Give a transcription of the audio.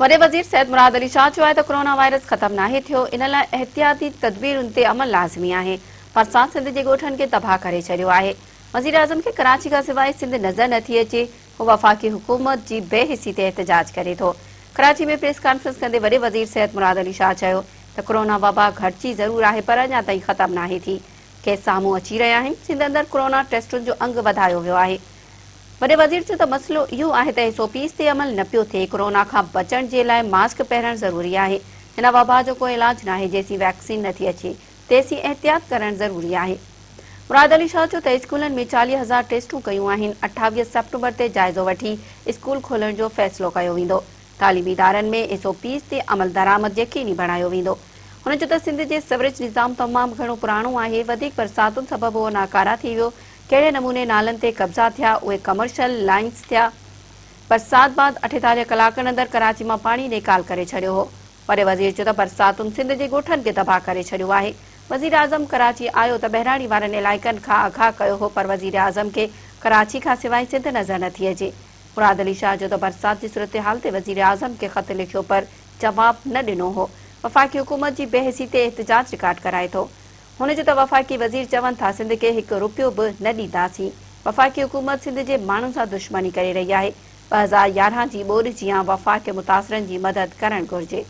وڏي وزير سيد مراد علي شاهه چيو آهي ته ڪورونا وائرس ختم ناهي ٿيو، ان لاء احتياطي تدبيرن تي عمل لازمي آهي، برسات سنڌ جي ڳوٺن کي تباهه ڪري ڇڏيو آهي، وزيراعظم کي ڪراچي کان سواء سنڌ نظر نه ٿي اچي، هو وفاقي حڪومت جي بي حسي تي احتجاج ڪري ٿو. ڪراچي ۾ پريس ڪانفرنس ڪندي وڏي وزير سيد مراد علي شاهه چيو ته ڪورونا وبا گهٽجي ضرور آهي پر اڃا تائين ختم ناهي ٿي، ڪيس سامهون اچي رهيا آهن، سنڌ اندر ڪورونا ٽيسٽن جو انگ وڌايو ويو آهي. وڏي وزير چيو ته مسئلو اهو آهي ته ايس او پيز تي عمل نه پيو ٿئي، ڪورونا کان بچڻ جي لاء ماسڪ پهرڻ ضروري آهي، هن وبا جو ڪو علاج ناهي، جيسين ويڪسين نه ٿي اچي تيسين احتياط ڪرڻ ضروري آهي. مراد علي شاهه چيو ته اسڪولن ۾ 40 هزار ٽيسٽون ڪيون آهن، 28 سيپٽمبر تي جائزو وٺي اسڪول کولڻ جو فيصلو ڪيو ويندو، تعليمي ادارن ۾ ايس او پيز تي عملدرآمد يقيني بڻايو ويندو. هن چيو ته سنڌ جي سيوريج نظام تمام گهڻو پراڻو آهي، وڌيڪ برساتن سبب اهو ناڪاره ٿي ويو، ڪهڙي نموني نالن تي قبضا ٿيا، اهي ڪمرشل لائنز ٿيا، برسات بعد 48 ڪلاڪن اندر ڪراچي مان پاڻي نيڪال ڪري ڇڏيو هو. وڏي وزير چيو ته برساتن سنڌ جي ڳوٺن کي تباهه ڪري ڇڏيو آهي، وزيراعظم ڪراچي آيو ته ٻهراڙي وارن علائقن کان آگاهه ڪيو هو پر وزيراعظم کي ڪراچي کان سواء سنڌ نظر نه ٿي اچي. مراد علي شاهه چيو ته برسات جي صورتحال تي وزيراعظم کي خط لکيو پر جواب نه ڏنو هو، وفاقي حڪومت جي بي حسي تي احتجاج رڪارڊ ڪرائي ٿو. هن چيو ته وفاقي وزير چون ٿا سنڌ کي هڪ روپيو به نه ڏينداسين، وفاقي حڪومت سنڌ جي ماڻهن سان دشمني ڪري رهي آهي، 2011 جي ٻوڏ جيان وفاق کي متاثرن جي مدد ڪرڻ گهرجي.